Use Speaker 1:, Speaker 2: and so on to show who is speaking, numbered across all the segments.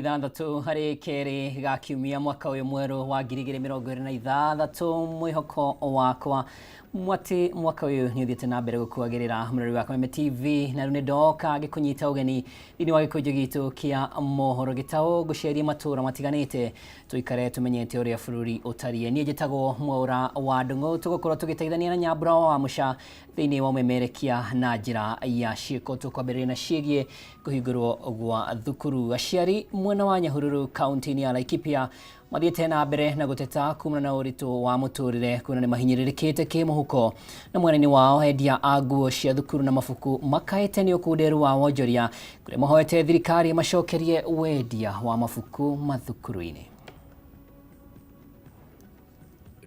Speaker 1: Tarĩki 6 harĩ kerĩ ga kiumia mwaka ũyũ mwerũ wa 2026. Mwĩhoko wakwa mwatĩ mwaka ũyũ nĩ ũthiĩte na mbere gũkuagĩrĩra mũrori wa Kameme TV, na rĩu nĩ ndoka ngĩkũnyita ũgeni thĩinĩ wa gĩkũnjũ gitũ kĩa mohoro gĩtaũ ngũcerie matũũra matiganĩte tũikare tũmenyete ũrĩa bũrũri ũtariĩ. Niĩ njĩtagwo Mwaũra wa Ndung'u, tũgũkorwo tũgĩteithania na Nyambura wa Mũca thĩinĩ wa ũmemerekia na njĩra ya ciĩko. Tũkwambĩrĩria na ciĩgiĩ kũhingũrwo gwa thukuru. Aciari mwena wa Nyahururu kaunti-inĩ ya Laikipia mathiĩte na mbere na gũteta kumana na ũritũ wa mũtũrĩre, kuona nĩ mahinyĩrĩrĩkĩte kĩmũhuko, na mwena-inĩ wao endia a nguo cia thukuru na mabuku makaĩte nĩ ũkunderu wa wonjoria, kũrĩa mahoete thirikari ĩmacokerie wendia wa mabuku mathukuru-inĩ.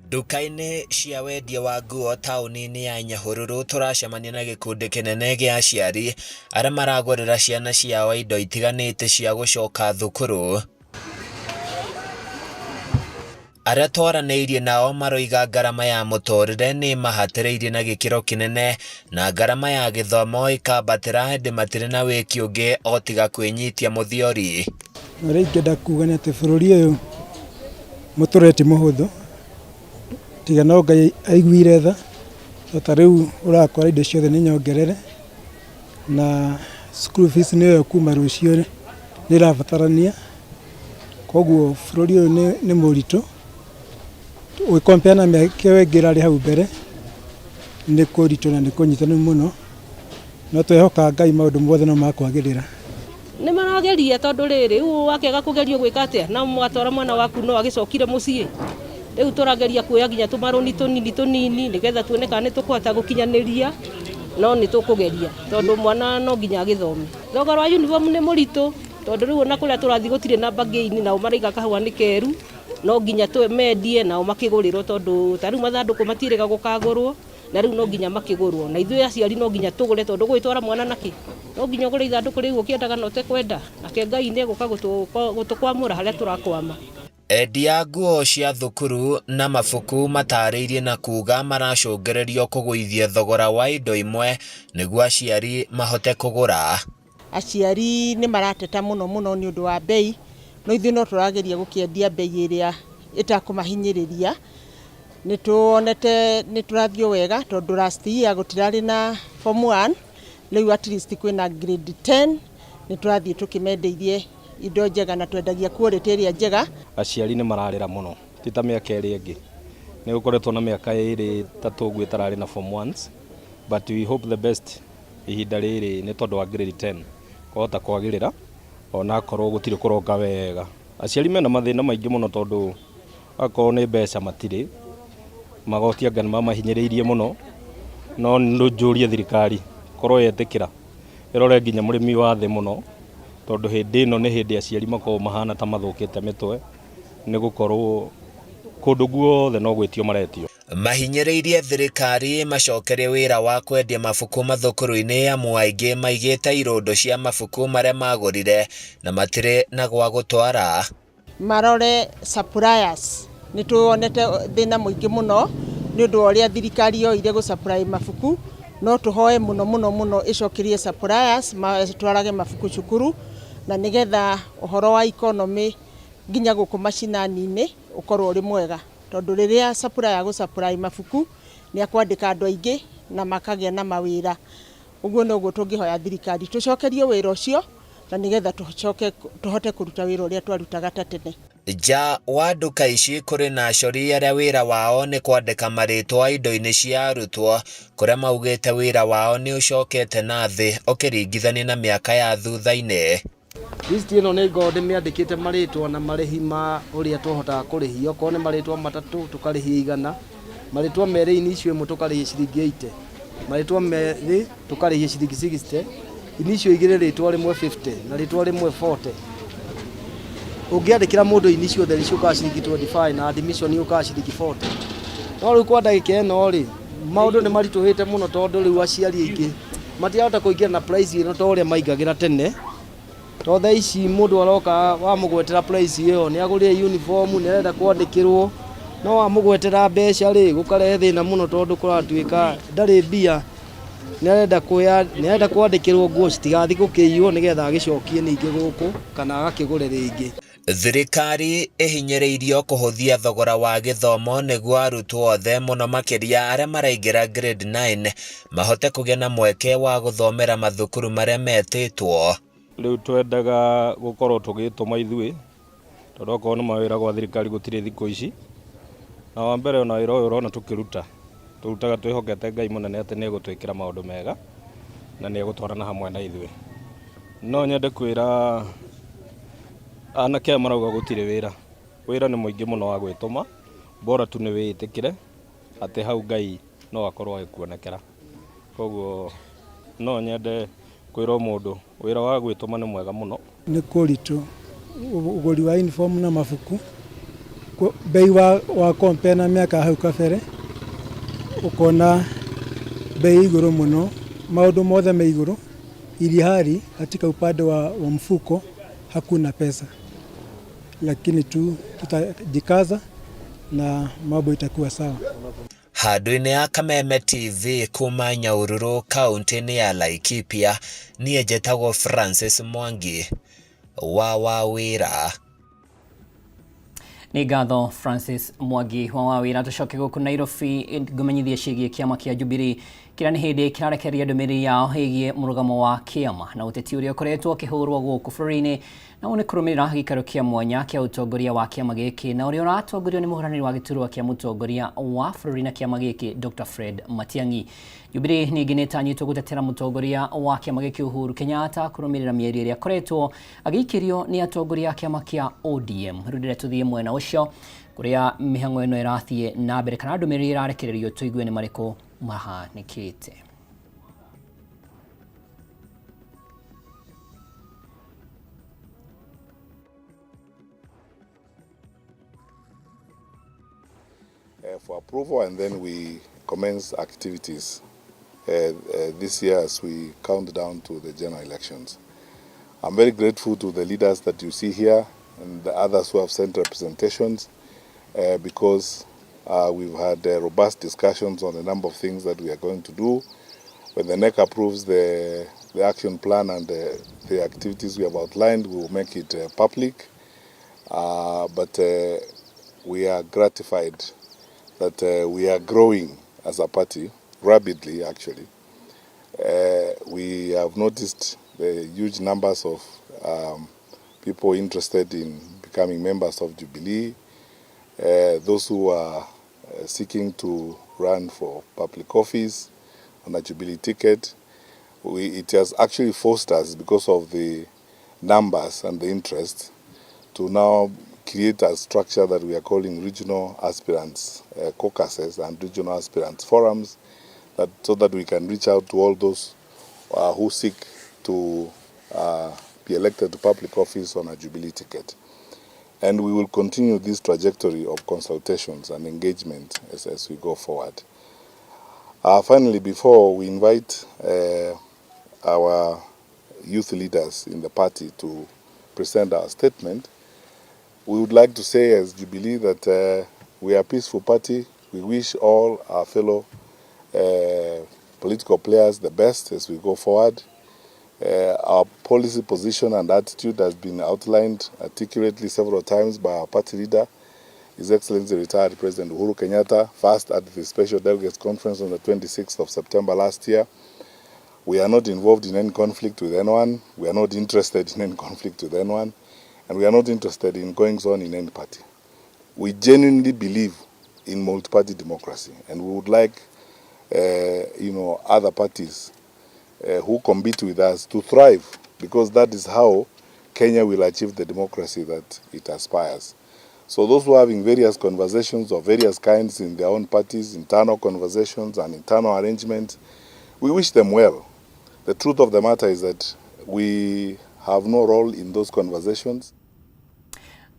Speaker 2: Nduka-inĩ cia wendia wa nguo taũni-inĩ ya Nyahururu tũracemania na gĩkundi kĩnene gĩa aciari arĩa maragũrĩra ciana ciao indo itiganĩte cia gũcoka thukuru. Arĩa twaranĩirie nao maroiga ngarama ya mũtũrĩre nĩ ĩmahatĩrĩirie na gĩkĩro kĩnene na ngarama ya gĩthomo ĩkambatĩra, ĩndĩ matirĩ na wĩki ũngĩ o tiga kwĩnyitia mũthiori.
Speaker 3: Ũrĩa ingĩenda kuga nĩ atĩ bũrũri ũyũ mũtũrĩre ti mũhũthũ, tiga no Ngai aiguire tha, to ta rĩu ũrakora indo ciothe nĩ nyongerere, na school fees nĩyo kuma rũciũ nĩ ĩrabatarania, koguo bũrũri ũyũ nĩ mũritũ, ũgĩ compare na mĩaka ĩyo ĩngĩ ĩrarĩ hau mbere, nĩ kũritũ na nĩ kũnyitanu mũno. No twehoka Ngai maũndũ mothe no makwagĩrĩra.
Speaker 4: Nĩ marageria tondũ rĩrĩ, rĩu wakĩaga kũgeria ũgwĩka atĩa? Na watwara mwana waku no agĩcokire mũciĩ. Rĩu tũrageria kuoya nginya tũmarũni tũnini tũnini nĩgetha tuone kana nĩ tũkũhota gũkinyanĩria, no nĩ tũkũgeria tondũ mwana no nginya agĩthome. Thogora wa uniform nĩ mũritũ tondũ rĩu ona kũrĩa tũrathiĩ gũtirĩ na bargain, nao maraiga kahũa nĩ keru, no nginya mendie nao makĩgũrĩrwo tondũ ta rĩu mathandũkũ matiĩrĩga gũkagũrwo. Na rĩu no nginya makĩgũrwo, na ithuĩ aciari no nginya tũgũre tondũ ũgũgĩtwara mwana nakĩ? No nginya ũgũre ithandũkũ rĩu ũkĩendaga na ũtekwenda, nake Ngai nĩ egũka gũtũkwamũra harĩa tũrakwama.
Speaker 2: Endia a nguo cia thukuru na mabuku matarĩirie na kuuga maracũngĩrĩrio kũgũithia thogora wa indo imwe nĩguo aciari mahote kũgũra.
Speaker 5: Aciari nĩ marateta mũno mũno nĩ ũndũ wa mbei, no ithuĩ no tũrageria gũkĩendia mbei ĩrĩa ĩtakũmahinyĩrĩria. Nĩ tuonete nĩ tũrathiĩ o wega tondũ last year gũtirarĩ na form one, rĩu at least kwĩna grade 10, nĩ tũrathiĩ tũkĩmendeirie indo njega na twendagia quality ĩrĩa njega.
Speaker 6: Aciari nĩ mararĩra mũno, ti ta mĩaka ĩrĩa ĩngĩ. Nĩ gũkoretwo na mĩaka ĩrĩ ĩtatũ ũguo ĩtararĩ na form ones, but we hope the best. Ihinda rĩrĩ nĩ tondũ wa grade 10 kwahota kwagĩrĩra ona akorwo gũtirĩ kũroka wega. Aciari mena mathĩna maingĩ mũno tondũ akorwo nĩ mbeca matirĩ, magoti anga nĩ mamahinyĩrĩirie mũno, no njũrie thirikari korwo yetĩkĩra ĩrore nginya mũrĩmi wa thĩ mũno, tondũ hĩndĩ ĩno nĩ hĩndĩ aciari makoragwo mahana ta mathũkĩte mĩtwe nĩ gũkorwo kũndũ guothe no gwĩtio maretio.
Speaker 2: Mahinyĩrĩirie thirikari ĩmacokerie wĩra wa kwendia mabuku mathukuru-inĩ amu aingĩ maigĩte irũndo cia mabuku marĩa magũrire na matirĩ na gwa gũtwara.
Speaker 5: Marore suppliers, nĩ tuonete thĩna mũingĩ mũno nĩ ũndũ wa ũrĩa thirikari yoire gũ supply mabuku, no tũhoe mũno mũno mũno ĩcokerie suppliers matwarage mabuku cukuru na nĩgetha ũhoro wa economy nginya gũkũ macinani-inĩ ũkorwo ũrĩ mwega. Tondũ rĩrĩa supplier agũ supply mabuku nĩ akwandĩka andũ aingĩ na makagĩa na mawĩra. Ũguo noguo tũngĩhoya thirikari tũcokerio wĩra ũcio na nĩgetha tũcoke tũhote kũruta wĩra ũrĩa twarutaga ta tene.
Speaker 2: Nja wa nduka ici kũrĩ na acori arĩa wĩra wao nĩ kwandĩka marĩtwa indo-inĩ cia arutwo, kũrĩa maugĩte wĩra wao nĩ ũcokete na thĩ ũkĩringithania na mĩaka ya thutha-inĩ.
Speaker 7: List ĩno nĩ ngoragwo ndĩmĩandĩkĩte marĩtwa na marĩhi ma ũrĩa twahotaga kũrĩhia, okorwo nĩ marĩtwa matatũ tũkarĩhia 100, marĩtwa merĩ initial ĩmwe tũkarĩhia ciringi 80, marĩtwa merĩ tũkarĩhia ciringi 60, initial igĩrĩ rĩtwa rĩmwe 50 na rĩtwa rĩmwe 40. Ũngĩandĩkĩra mũndũ initial theri ciũkaga ciringi 25 na admission yũkaga ciringi 40. No rĩu kwa ndagĩka ĩno rĩ, maũndũ nĩ maritũhĩte mũno tondũ rĩu aciari aingĩ matirahota kũingĩra na price ĩno ta ũrĩa maingagĩra tene. To thaa ici mũndũ aroka wamũgwetera price ĩyo nĩ agũrire uniform, nĩ arenda kwandĩkĩrwo, no wamũgwetera mbeca rĩ, gũkarehe thĩna mũno tondũ kũratuĩka ndarĩ mbia. Nĩarenda kwĩa nĩarenda kwandĩkĩrwo nguo citigathiĩ gũkĩiywo nĩgetha agĩcokie ningĩ gũkũ kana agakĩgũre rĩngĩ.
Speaker 2: Thirikari ĩhinyĩrĩirio kũhũthia thogora wa gĩthomo nĩguo arutwo othe mũno makĩria arĩa maraingĩra grade 9 mahote kũgĩa na mweke wa gũthomera mathukuru marĩa metĩtwo.
Speaker 6: Rĩu twendaga gũkorwo tũgĩtũma ithuĩ tondũ okorwo nĩ mawĩra gwa thirikari gũtirĩ thikũ ici, na wa mbere ona wĩra ũyũ ũrona tũkĩruta, tũrutaga twĩhokete Ngai mũnene atĩ nĩ egũtwĩkĩra maũndũ mega na nĩ egũtwarana hamwe na ithuĩ. No nyende kwĩra anake aya marauga gũtirĩ wĩra, wĩra nĩ mũingĩ mũno wa gwĩtũma, bora tu nĩ wĩĩtĩkĩre atĩ hau Ngai no akorwo agĩkuonekera. Koguo no nyende kwĩra o mũndũ wĩra wa gwĩtũma nĩ mwega mũno.
Speaker 3: Nĩ kũritũ ũgũri wa uniform na mabuku, bei wa, wa compare na mĩaka ya hau kabere, ũkona bei igũrũ mũno, maũndũ mothe me igũrũ, ilihali katika upande wa, wa mfuko hakuna pesa, lakini tu tutajikaza na mambo itakuwa sawa.
Speaker 2: Handũ-inĩ ya Kameme TV kuma Nyahururu kaunti-inĩ ya Laikipia, niĩ njĩtagwo Francis Mwangi wa Wawĩra.
Speaker 1: Nĩ ngatho Francis Mwangi wa Wawĩra. Tũcoke gũkũ Nairobi ngũmenyithie ciĩgiĩ kĩama kĩa Jubilee kĩrĩa nĩ hĩndĩ kĩrarekereria ndũmĩrĩri yao ĩgiĩ mũrũgamo wa kĩama na ũteti ũrĩa ũkoretwo ũkĩhũrwo gũkũ bũrũri-inĩ, na ũũ nĩ kũrũmĩrĩra gĩikaro kĩa mwanya kĩa ũtongoria wa kĩama gĩkĩ na ũrĩa ũratongorio nĩ mũhũranĩri wa gĩturwa kĩa mũtongoria wa bũrũri na kĩama gĩkĩ Dr. Fred Matiang'i. Jubilee ningĩ nĩ ĩtanyĩtwo gũtetera mũtongoria wa kĩama gĩkĩ Uhuru Kenyatta kũrũmĩrĩra mĩario ĩrĩa akoretwo agĩikĩrio nĩ atongoria a kĩama kĩa ODM. Rĩu ndĩrenda tũthiĩ mwena ũcio kũrĩa mĩhang'o ĩno ĩrathiĩ na mbere kana ndũmĩrĩri ĩrarekererio tũigue nĩ marĩkũ mahanĩkĩte.
Speaker 8: For approval, and then we commence activities this year as we count down to the general elections. I'm very grateful to the leaders that you see here and the others who have sent representations because we've had robust discussions on a number of things that we are going to do. When the NEC approves the action plan and the activities we have outlined, we will make it public. But we are gratified that we are growing as a party, rapidly actually. We have noticed the huge numbers of people interested in becoming members of Jubilee, those who are seeking to run for public office on a Jubilee ticket. It has actually forced us, because of the numbers and the interest, to now create a structure that we are calling regional aspirants caucuses and regional aspirants forums, so that we can reach out to all those who seek to be elected to public office on a Jubilee ticket. And we will continue this trajectory of consultations and engagement as we go forward. Finally, before we invite our youth leaders in the party to present our statement, we would like to say as Jubilee that we are a peaceful party. We wish all our fellow political players the best as we go forward. Our policy position and attitude has been outlined articulately several times by our party leader, His Excellency retired President Uhuru Kenyatta, first at the Special Delegates Conference on the 26th of September last year. We are not involved in any conflict with anyone. We are not interested in any conflict with anyone. And we are not interested in goings on in any party. We genuinely believe in multi-party democracy, and we would like other parties who compete with us to thrive, because that is how Kenya will achieve the democracy that it aspires. So those who are having various conversations of various kinds in their own parties, internal conversations and internal arrangements, we wish them well. The truth of the matter is that we have no role in those conversations.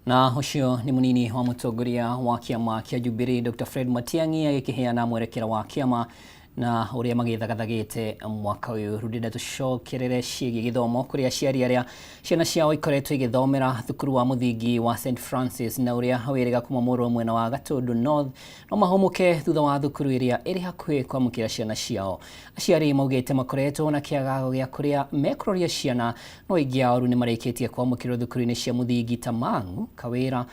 Speaker 1: Na ũcio nĩ mũnini wa mũtongoria wa kĩama kĩa Jubilee Dr. Fred Matiang'i agĩkĩheana mwerekera wa kĩama Na ũrĩa magĩthagathagĩte mwaka ũyũ. Rĩu ndĩrenda tũcokerere ciĩgiĩ gĩthomo kũrĩ aciari arĩa ciana ciao ikoretwo igĩthomera thukuru wa mũthingi wa St Francis na ũrĩa wĩrĩga kũmomorwo mwena wa Gatũndũ North no mahũmũke thutha wa thukuru ĩrĩa ĩrĩ hakuhĩ kwamũkĩra ciana ciao. Aciari maugĩte makoretwo na kĩagago gĩa kũrĩa mekũroria ciana no aingĩ ao rĩu nĩmarĩkĩtie kwamũkĩrwo thukuru-inĩ cia mũthingi ta Mang'u, Kawĩra,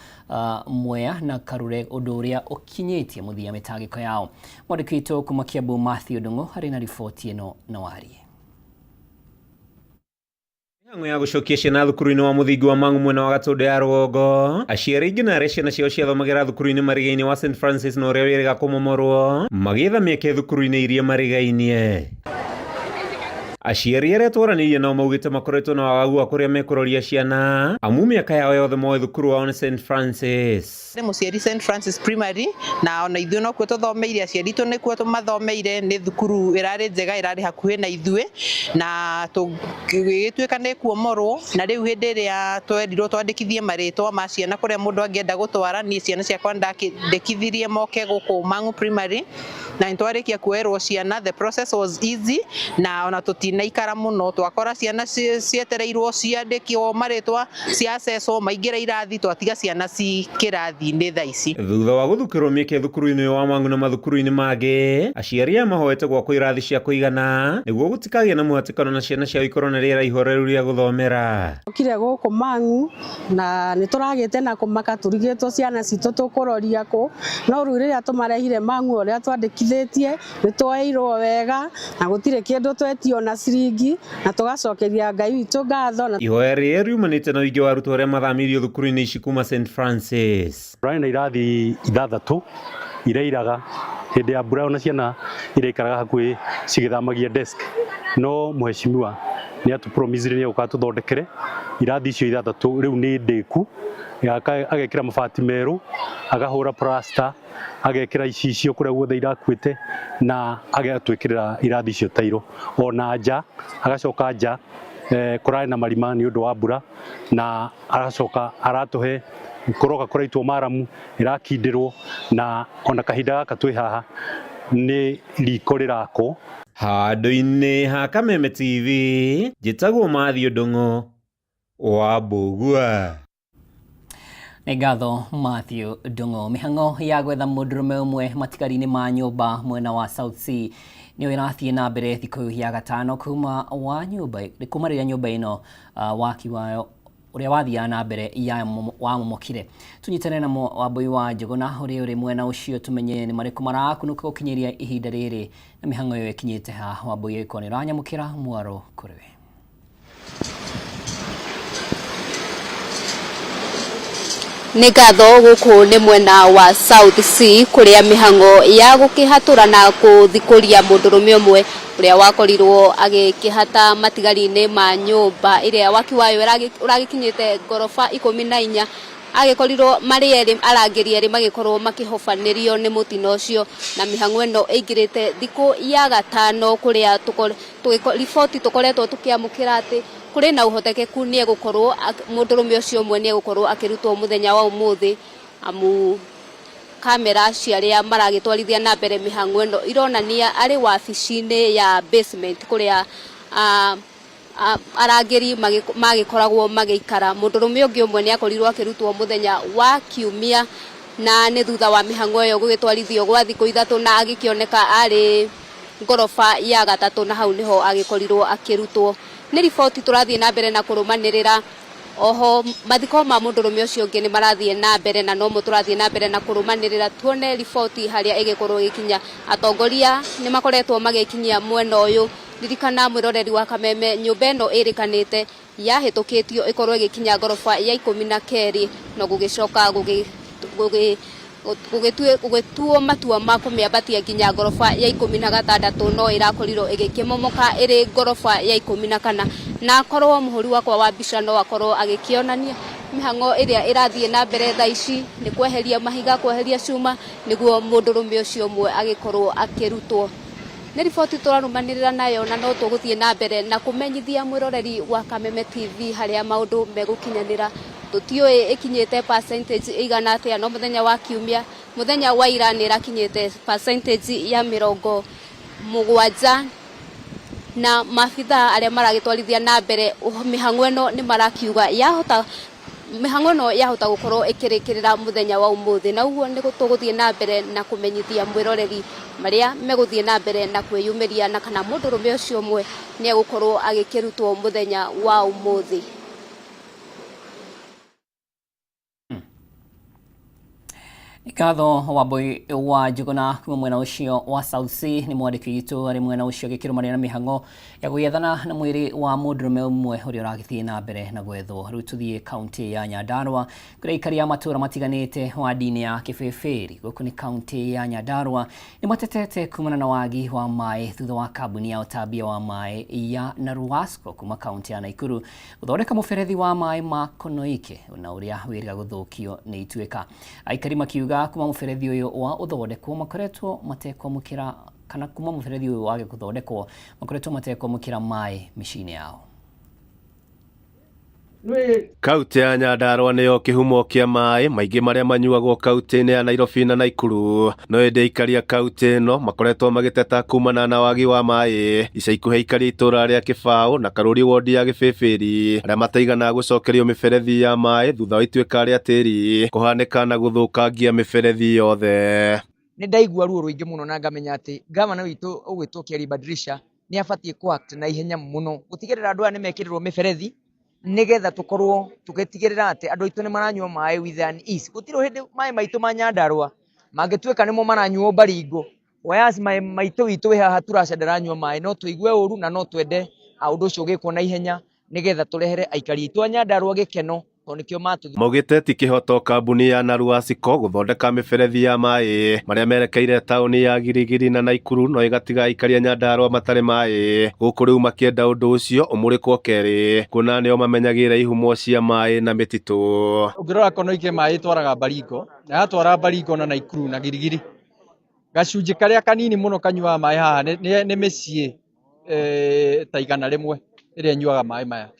Speaker 1: Mwea na Karure ũndũ ũrĩa ũkinyĩtie mũthia mĩtangĩko yao. Mwandĩki witũ kuma Kiambu Matthew Ndung'u arĩ na riboti ĩno na warie.
Speaker 9: Mĩhang'o ya gũcokia ciana thukuru-inĩ wa mũthingi wa Mang'u mwena wa Gatũndũ ya rũgongo, aciari aingĩ na arĩa ciana ciao ciathomagĩra thukuru-inĩ marigainie wa St Francis na ũrĩa wĩrĩga kũmomorwo magĩetha mĩeke thukuru-inĩ iria marigainie. Aciari arĩa twaranĩirie nao maugĩte makoretwo na wagagu wa kũrĩa mekũroria ciana amu mĩaka yao yothe moĩ thukuru wao nĩ St Francis.
Speaker 10: Nĩ mũciari St Francis Primary na ona ithuĩ nokuo tũthomeire, aciari aitũ nĩkuo mathomeire, nĩ thukuru ĩrarĩ njega ĩrarĩ hakuhĩ na ithuĩ na ĩgĩtuĩka nĩ ĩkuomorwo, na rĩu hĩndĩ ĩrĩa twerirwo twandĩkithie marĩtwa ma ciana kũrĩa mũndũ angĩenda gũtwara, niĩ ciana ciakwa nĩndandĩkithirie moke gũkũ Mang'u Primary na nĩtwarĩkia kuoerwo ciana, the process was easy na ona tũtinaikara mũno, twakora ciana cietereirwo ciandĩkwo marĩtwa cia accesswo maingĩra irathi twatiga ciana ci kĩrathi-inĩ thaa ici.
Speaker 9: Thutha wa gũthukĩrwo mĩeke thukuru-inĩ ũyũ wa Mang'u na mathukuru-inĩ mangĩ, aciari aya mahoete gwakwo irathi cia kũigana nĩguo gũtikagĩe na mũhatĩkano na ciana ciao ikorwo na rĩera ihoreru rĩa gũthomera.
Speaker 11: Tũkire gũkũ Mang'u na nĩ tũragĩte na kũmaka tũrigĩtwo ciana citũ tũkũroria kũ, no rĩu rĩrĩa tũmarehire Mang'u ũrĩa twandĩkithĩtie nĩ twoeirwo wega na gũtirĩ kĩndũ twetio na ciringi na tũgacokeria Ngai witũ ngatho.
Speaker 9: Ihoya rĩrĩa riumanĩte na ũingĩ wa arutwo arĩa mathamĩirio thukuru-inĩ ici kuma St Francis.
Speaker 12: Tũrarĩ na irathi ithathatũ irairaga hĩndĩ ya mbura ona ciana iraikaraga hakuhĩ cigĩthamagia desk no mheshimiwa nĩ atũ promise nĩ egũka atũthondekere irathi icio ithathatũ rĩu nĩ ndĩku agekĩra mabati merũ akahũra plaster agekĩra icicio kũrĩa guothe irakuĩte na agatwĩkĩrĩra irathi icio tairo ona nja agacoka nja kũrarĩ na marima nĩ ũndũ wa mbura na agacoka aratũhe kũroka kũraitwo maramu ĩrakindĩrwo na ona kahinda gaka twĩ haha nĩ riko rĩrakwo.
Speaker 9: Handũ-inĩ ha Kameme TV, njĩtagwo Matthew Ndung'u wa Mbũgua.
Speaker 1: Nĩ ngatho Matthew Ndung'u. Mĩhang'o ya gwetha mũndũrũme ũmwe matigari-inĩ ma nyũmba mwena wa South C nĩyo ĩrathiĩ na mbere thikũ ya gatano kuma wa nyũmba kuma rĩrĩa nyũmba ĩno waki wayo ũrĩa wathiaga na mbere ya wamomokire. Tũnyitane na Wambui wa Njũgũna ũrĩa ũrĩ mwena ũcio tũmenye nĩ marĩkũ marakunũka gũkinyĩria ihinda rĩrĩ na mĩhang'o ĩyo ĩkinyĩte ha. Wambui ĩgĩkorwo nĩ ũranyamũkĩra mwaro kũrĩ we.
Speaker 13: Nĩ ngatho gũkũ nĩ mwena wa South C kũrĩa mĩhang'o ya gũkĩhatũra na gũthikũria mũndũrũme ũmwe ũrĩa wakorirwo agĩkĩhata matigari-inĩ ma nyũmba ĩrĩa waki wayo ũragĩkinyĩte ngoroba 14 agĩkorirwo marĩ erĩ arangĩri erĩ magĩkorwo makĩhobanĩrio nĩ mũtino ũcio na mĩhang'o ĩno ĩingĩrĩte thikũ ya gatano kũrĩa riboti tũkoretwo tũkĩamũkĩra atĩ kũrĩ na ũhotekeku nĩ egũkorwo mũndũrũme ũcio ũmwe nĩ egũkorwo akĩrutwo mũthenya wa ũmũthĩ amu kamera cia arĩa maragĩtwarithia na mbere mĩhang'o ĩno ironania arĩ wabici-inĩ ya basement kũrĩa arangĩri magĩkoragwo magĩikara. Mũndũrũme ũngĩ ũmwe nĩ akorirwo akĩrutwo mũthenya wa kiumia na nĩ thutha wa mĩhang'o ĩyo gũgĩtwarithio gwa thikũ ithatũ na agĩkĩoneka arĩ ngoroba ya gatatũ na hau nĩho agĩkorirwo akĩrutwo. Nĩ riboti tũrathiĩ na mbere na kũrũmanĩrĩra oho mathiko ma mũndũrũme ũcio ũngĩ nĩ marathiĩ na mbere na nomo tũrathiĩ na mbere na kũrũmanĩrĩra tuone riboti harĩa ĩgĩkorwo ĩgĩkinya. Atongoria nĩ makoretwo magĩkinyia mwena ũyũ. Ririkana mwĩroreri wa Kameme nyũmba ĩno ĩrĩkanĩte yahĩtũkĩtio ĩkorwo ĩgĩkinya ngoroba ya 12 no gũgĩcoka gũgĩtuo matua ma kũmĩambatia nginya ngoroba ya 16 no ĩrakorirwo ĩgĩkĩmomoka ĩrĩ ngoroba ya 14 na akorwo mũhũri wakwa wa mbica no akorwo agĩkĩonania mĩhang'o ĩrĩa ĩrathiĩ na mbere thaa ici nĩ kweheria mahiga kweheria cuma nĩguo mũndũrũme ũcio ũmwe agĩkorwo akĩrutwo. Nĩ riboti tũrarũmanĩrĩra nayo na no tũgũthiĩ na mbere na kũmenyithia mwĩroreri wa Kameme TV harĩa maũndũ megũkinyanĩra. Tũtiũĩ ĩkinyĩte percentage ĩigana atĩa no mũthenya wa kiumia mũthenya wa ira nĩ ĩrakinyĩte percentage ya mĩrongo Mũgwanja na maabithaa arĩa maragĩtwarithia na mbere mĩhang'o ĩno nĩ marakiuga yahota mĩhang'o ĩno yahota gũkorwo ĩkĩrĩkĩrĩra mũthenya wa ũmũthĩ na ũguo nĩ tũgũthiĩ na mbere na kũmenyithia mwĩroreri marĩa megũthiĩ na mbere na kwĩyumĩria na kana mũndũrũme ũcio ũmwe nĩ egũkorwo agĩkĩrutwo mũthenya wa ũmũthĩ.
Speaker 1: Ngatho Wambui wa Njuguna kuma mwena ũcio wa South C nĩ mwandĩki witũ arĩ mwena ũcio agĩkĩrũmanĩra na mĩhang'o ya gũgĩethana na mwĩrĩ wa mũndũrũme ũmwe ũrĩa ũragĩthiĩ na mbere na gwethwo. Rĩu tũthiĩ kaũntĩ ya Nyandarua kũrĩa aikari a matũũra matiganĩte wandi-inĩ ya Kĩbĩbĩri gũkũ nĩ kaũntĩ ya Nyandarua nĩ matetete kumana na wagi wa maĩ thutha wa kambuni ya ũtambia wa maĩ ya Naruasco kuma kaũntĩ ya Naikuru gũthondeka mũberethi wa maĩ ma Konoike na ũrĩa wĩrĩga gũthũkio nĩ ituĩka. Aikari makiuga kuma mũberethi ũyũ wa ũthondekwo makoretwo matekwamũkĩra kana kuma mũberethi ũyũ wage gũthondekwo makoretwo matekwamũkĩra maĩ mĩciĩ-inĩ yao.
Speaker 14: Kauntĩ ya Nyandarua nĩyo kĩhumo kĩa maĩ maingĩ marĩa manyuagwo kauntĩ-inĩ ya Nairobi na Naikuru. No ĩndĩ aikari a kauntĩ ĩno makoretwo magĩteta kumana na wagi wa maĩ. Ica ikuhĩ aikari a itũra rĩa Kĩbaũ na Karũri wondi ya Gĩbĩbĩri arĩa mataigana gũcokerio mĩberethi ya maĩ thutha wa ituĩka rĩa tĩri kũhanĩka na gũthũkangia mĩberethi yothe.
Speaker 15: Nĩ ndaigua ruo rũingĩ mũno na ngamenya atĩ gavana witũ ũgwĩtwo Kerry Badilisha nĩ abatiĩ kũ act na ihenya mũno gũtigĩrĩra andũ aya nĩ mekĩrĩrwo mĩberethi nĩgetha tũkorwo tũgĩtigĩrĩra atĩ andũ aitũ nĩ maranyua maĩ with an ease. Gũtirĩ hĩndĩ maĩ maitũ ma Nyandarua mangĩtuĩka nĩmo maranyuo Baringo, whereas maĩ maitũ witũ wĩ haha Turasha ndaranyua maĩ, no tũigue ũru na no twende ũndũ ũcio ũgĩkwo na ihenya nĩgetha tũrehere aikari aitũ a Nyandarua gĩkeno tondũ nĩkĩo matũthurire.
Speaker 14: Maugĩte ti kĩhoto kambuni ya Naruasiko gũthondeka mĩberethi ya maĩ marĩa merekeire taũni ya Giligili na Naikuru no ĩgatiga aikari a Nyandarua matarĩ maĩ gũkũ rĩu makĩenda ũndũ ũcio ũmũrĩkwo kerĩ kuona nĩo mamenyagĩrĩra ihumo cia maĩ na mĩtitũ.
Speaker 16: Ũngĩrora Konoike maĩ ĩtwaraga Baringo na yatwara Baringo na Naikuru na Giligili gacunjĩ karĩa kanini mũno kanyuaga maĩ haha nĩ mĩciĩ ta 100 ĩrĩa ĩnyuaga maĩ maya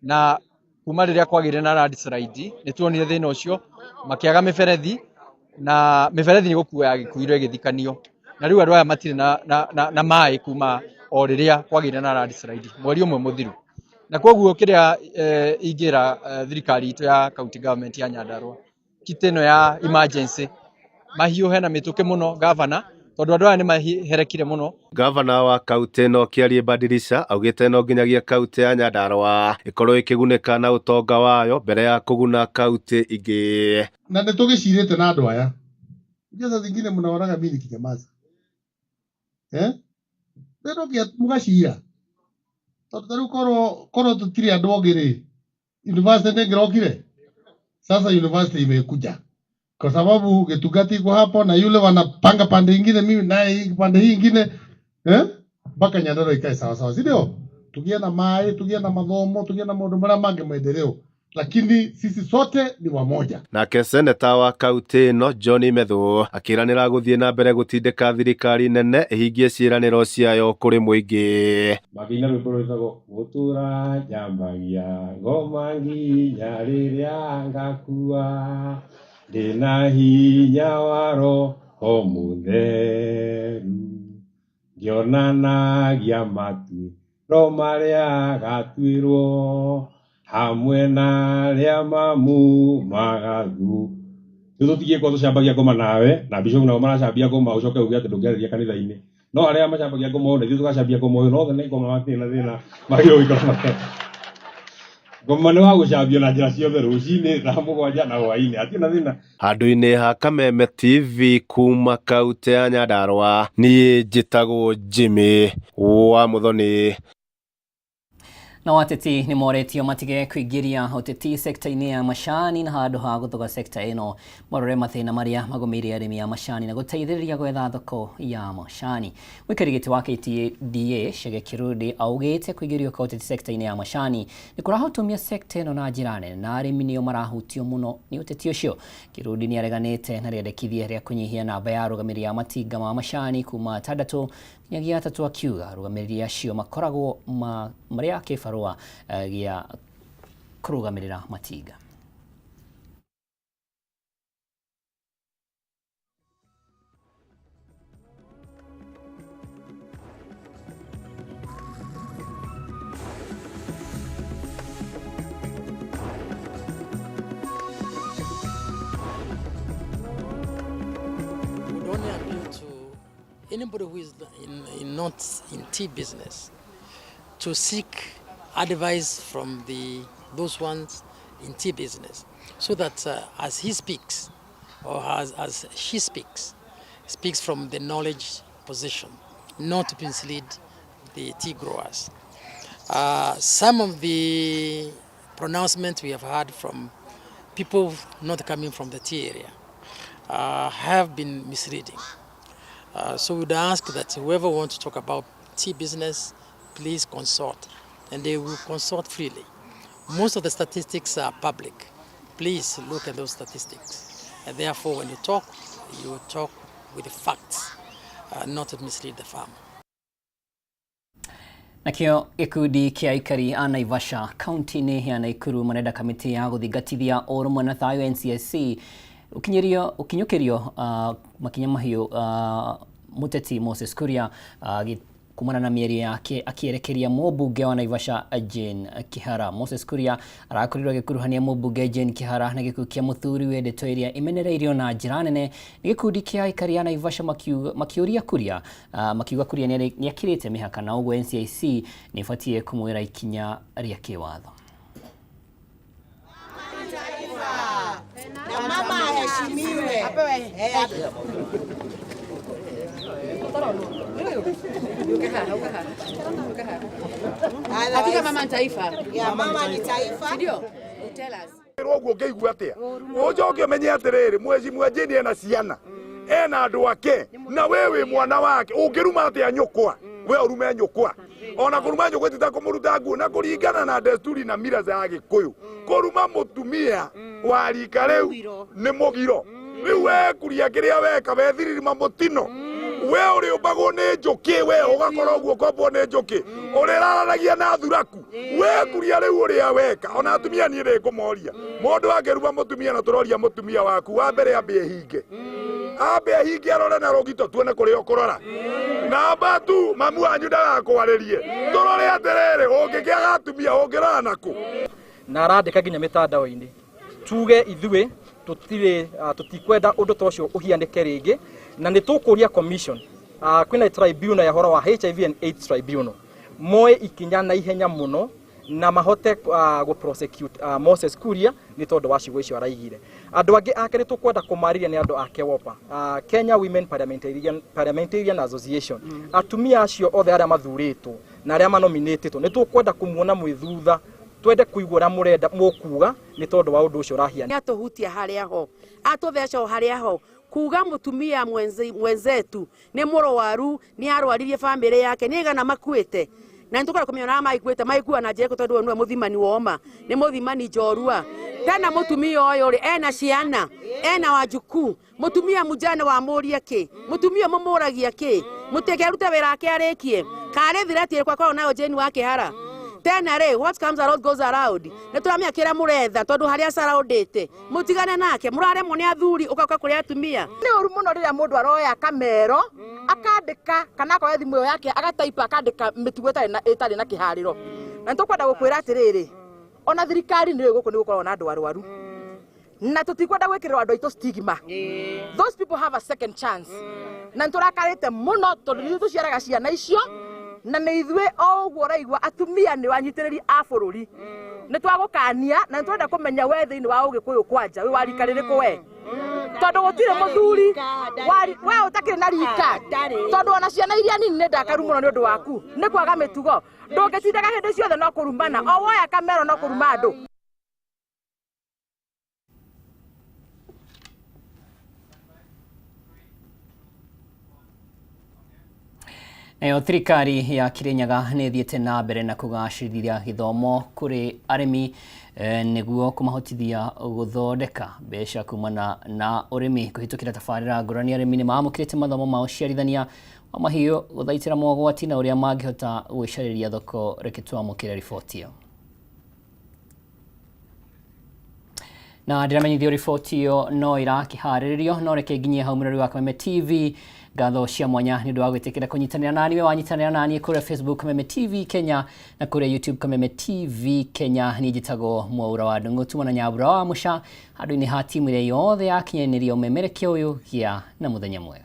Speaker 16: na kuma rĩrĩa kwagĩire na landslide nĩ tuonire thĩna ũcio makĩaga mĩberethi na mĩberethi nĩ gũkuo yagĩkuirwo ĩgĩthikanio na rĩu andũ aya matirĩ na maĩ kuma o rĩrĩa kwagĩire na landslide mweri ũmwe mũthiru na koguo kĩrĩa ingĩra thirikari itũ ya county government ya Nyandarua kit ĩno ya emergency mahiũhe na mĩtũkĩ mũno gavana tondũ andũ aya nĩ maherekire mũno.
Speaker 14: Gavana wa kaunti ĩno Kĩariĩ Badilisha augĩte no nginyagia kaunti ya Nyandarua ĩkorwo ĩkĩgunĩka na ũtonga wayo mbere ya kũguna kaunti ingĩ.
Speaker 17: Na nĩ tũgĩcirĩte na andũ aya. Unajua saa zingine mnaonaga mimi nikinyamaza. Eh? Rĩu mũgacira. Tondũ ta rĩu korwo tũtirĩ andũ ogĩ rĩ, university ndĩngĩrokire. Sasa university imekuja kwa sababu Gitungati iko hapo na yule wanapanga pande ingine, mimi naye pande hii ingine mpaka Nyandarua ikae sawa sawa, si ndio? Tugie na maĩ, tugie na mathomo, tugie na maũndũ marĩa mangĩ maendeleo, lakini sisi sote ni wamoja.
Speaker 14: Nake seneta wa kaunti ĩno John Methu akĩranĩra gũthiĩ na mbere gũtindĩka thirikari nene ĩhingie ciĩranĩro ciayo kũrĩ mũingĩ.
Speaker 18: Makĩina rwĩmbo rwĩtagwo gũtũra njambagia ngoma nginya rĩrĩa ngakua ndĩna hinya wa Roho Mũtheru ngĩonanagia matuĩro marĩa gatuĩrwo hamwe na arĩa mamumaga thu. Rĩu tũtingĩkorwo tũcambagia ngoma nawe na bishop nao maracambia ngoma ũcoke uge atĩ ndũngĩarĩria kanitha-inĩ. No arĩa macambagia ngoma ũyũ na ithuĩ tũgacambia ngoma ũyũ, no othe nĩ ngoma matirĩ na thĩna magĩrĩirwo gũikara Ngoma nĩ wa gũcambio na njĩra ciothe rũcinĩ thaa 7 na hwaĩ-inĩ hatirĩ na thĩna.
Speaker 14: Handũ-inĩ ha Kameme TV kuma kaunti ya Nyandarua, niĩ njĩtagwo Jimmy wa Muthoni.
Speaker 1: Na ateti nĩ moretio matige kũingĩria ũteti sekta-inĩ ya macani na handũ ha gũthoga sekta ĩno marore mathĩna marĩa magũmĩire arĩmi a macani na gũteithĩrĩria gwetha thoko ya macani. Mũikarĩri gĩtĩ wa KTDA Chege Kirundi augĩte kũingĩrio kwa ũteti sekta-inĩ ya macani nĩ kũrahotomia sekta ĩno na njĩra nene na arĩmi nĩo marahutio mũno nĩ ũteti ũcio. Kirundi nĩ areganĩte na rĩendekithia rĩa kũnyihia namba ya arũgamĩrĩri a matinga ma macani kuma 6 nginyagia 3 akiuga arũgamĩrĩri acio makoragwo marĩ a kĩbarũa gĩa kũrũgamĩrĩra matinga.
Speaker 19: Anybody who is in, in not in tea business to seek advice from the those ones in tea business so that uh, as he speaks or as, as she speaks, speaks from the knowledge position, not to mislead the tea growers. Uh, some of the pronouncements we have heard from people not coming from the tea area uh, have been misleading. Uh, so we'd ask that whoever wants to talk about tea business, please consult, and they will consult freely. Most of the statistics are public. Please look at those statistics. And therefore, when you talk, you talk with the facts, uh, not to mislead the farmer.
Speaker 1: Nakĩo gĩkundi kĩa aikari a Naivasha kaunti-inĩ ya Naikuru marenda kamĩtĩ ya gũthingatithia ũrũmwe na thayũ NCIC ũkinyĩrio ũkinyũkĩrio uh, makinya mahiũ uh, mũteti Moses Kuria uh, kumana na mĩario yake akĩerekeria mũmbunge wa Naivasha Jane Kihara. Moses Kuria arakorirwo agĩkuruhania mũmbunge Jane Kihara na gĩkuũ kĩa mũthuriwe, ndeto ĩrĩa ĩmenereirio na njĩra nene nĩ gĩkundi kĩa aikari a Naivasha makĩũria Kuria makiuga Kuria nĩakĩrĩte mĩhaka na ũguo NCIC nĩ ĩbatiĩ kũmwĩra ikinya rĩa kĩwatho.
Speaker 5: Na mama aheshimiwe.
Speaker 20: Hakika mama ni taifa.
Speaker 5: Ya mama ni taifa.
Speaker 20: Si ndio? Tell us.
Speaker 21: Ũguo ũngĩigua atĩa ũcoke ũmenye atĩrĩrĩ mweci Jane ena ciana ena andũ ake na we wĩ mwana wake ũngĩruma atĩa nyũkwa we ũrume nyũkwa ona kũruma nyũkwa ti ta kũmũruta nguo na kũringana na desturi na mira za Gĩkũyũ kũruma mũtumia wa rika rĩu nĩ mũgiro rĩu we kuria kĩrĩa weka wethiririma mũtino we ũrĩũmbagwo nĩ njũkĩ we ũgakorwo ũguo ũkombwo nĩ njũkĩ ũrĩraranagia na thuraku we kuria rĩu ũrĩa weka ona atumia niĩ nĩ ngũmoria mũndũ angĩruma mũtumia na tũroria mũtumia waku wa mbere ambe ehinge ambe ehinge arore na rũgito tuone kũrĩa ũkũrora namba tu mamu wanyu ndagakwarĩrie tũrore atĩrĩrĩ ũngĩkĩaga atumia ũngĩrora nakũ
Speaker 16: na arandĩka nginya mĩtandao-inĩ tuge ithuĩ tũtirĩ tũtikwenda ũndũ ta ũcio ũhianĩke rĩngĩ na nĩ tũkũria commission kwĩna tribunal ya ũhoro wa HIV and AIDS tribunal moe ikinya na ihenya mũno na mahote gũ prosecute Moses Kuria nĩ tondũ wa ciugo icio araigire. Andũ angĩ ake nĩ tũkwenda kũmarĩria nĩ andũ ake WOPA, Kenya Women Parliamentarian, Parliamentarian Association atumia acio othe arĩa mathurĩtwo na arĩa manominĩtĩtwo nĩ tũkwenda kũmuona mwĩ thutha twende kũigua ũrĩa mũrenda mũkuga nĩ tondũ wa ũndũ ũcio ũrahiana.
Speaker 20: Nĩ atũhutia harĩa ho atũtheca o harĩa ho kuga mutumia mwenzetu nĩ mũrwaru nĩ arwaririe bamĩrĩ yake nĩ igana makuĩte na nĩ tũkwenda kũmenya ona maikuĩte maikua na njĩra ĩrĩkũ tondũ ũyũ nĩwe mũthimani woma nĩ mũthimani njorua tena mũtumia ũyũ rĩ ena ciana ena wajukuu mũtumia mujane wamũria kĩ mũtumia mũmũragia kĩ mũteke arute wĩra wake arĩkie karĩ thirati ĩrĩkũ akoragwo nayo Jane wa Kĩhara tena rĩ what comes around goes around nĩ tũramenya kĩrĩa mũretha tondũ harĩa caraũndĩte mũtigane nake mũraremwo nĩ athuri ũgoka kũrĩ atumia.
Speaker 5: Nĩ ũru mũno rĩrĩa mũndũ aroya kamero akandĩka kana akoya thimũ ĩyo yake agataipa akandĩka mĩtugo ĩtarĩ na kĩharĩro na nĩ tũkwenda gũkwĩra atĩrĩrĩ ona thirikari nĩ gũkũ nĩ gũkoragwo na andũ arwaru na tũtikwenda gwĩkĩrĩrwo andũ aitũ stigma. Those people have a second chance na nĩ tũrakarĩte mũno tondũ nĩ ithuĩ tũciaraga ciana icio na nĩ ithuĩ o ũguo ũraigua atumia nĩ anyitĩrĩri a bũrũri nĩ twagũkania na nĩ tũrenda kũmenya we thĩinĩ wa ũgĩkũyũ kwanja wĩ wa rika rĩrĩkũ we tondũ gũtirĩ mũthuri we ũtakĩrĩ na rika tondũ ona ciana iria nini nĩ ndakaru mũno nĩ ũndũ waku nĩ kwaga mĩtugo ndũngĩtindaga hĩndĩ ciothe no kũrumana o woya kamero no kũruma andũ.
Speaker 1: Nayo thirikari ya Kirinyaga nĩ ĩthiĩte na mbere na kũgacĩrithia gĩthomo kũrĩ arĩmi nĩguo kũmahotithia gũthondeka mbeca kumana na ũrĩmi kũhĩtũkĩra tabarĩra ngũrani. Arĩmi nĩ maamũkĩrĩte mathomo ma ũciarithania wa mahiũ gũthaitĩra mogwati na ũrĩa mangĩhota gwĩcarĩria thoko. Reke twamũkĩre riboti ĩyo. Na ndĩramenyithio riboti ĩyo no ĩrakĩharĩrĩrio no reke nginyie hau mũrori wa Kameme TV ngatho cia mwanya nĩ ũndũ wa gwĩtĩkĩra kũnyitanĩra nani we wanyitanĩra nani kũrĩa Facebook Kameme TV Kenya na kũrĩa YouTube Kameme TV Kenya. Niĩ njĩtagwo Mwaura wa Ndung'u tuma na Nyambura wa Mũca handũ-inĩ ha timu ĩrĩa yothe yakinyanĩria ũmemerekia ũyũ gĩa na mũthenya mwega.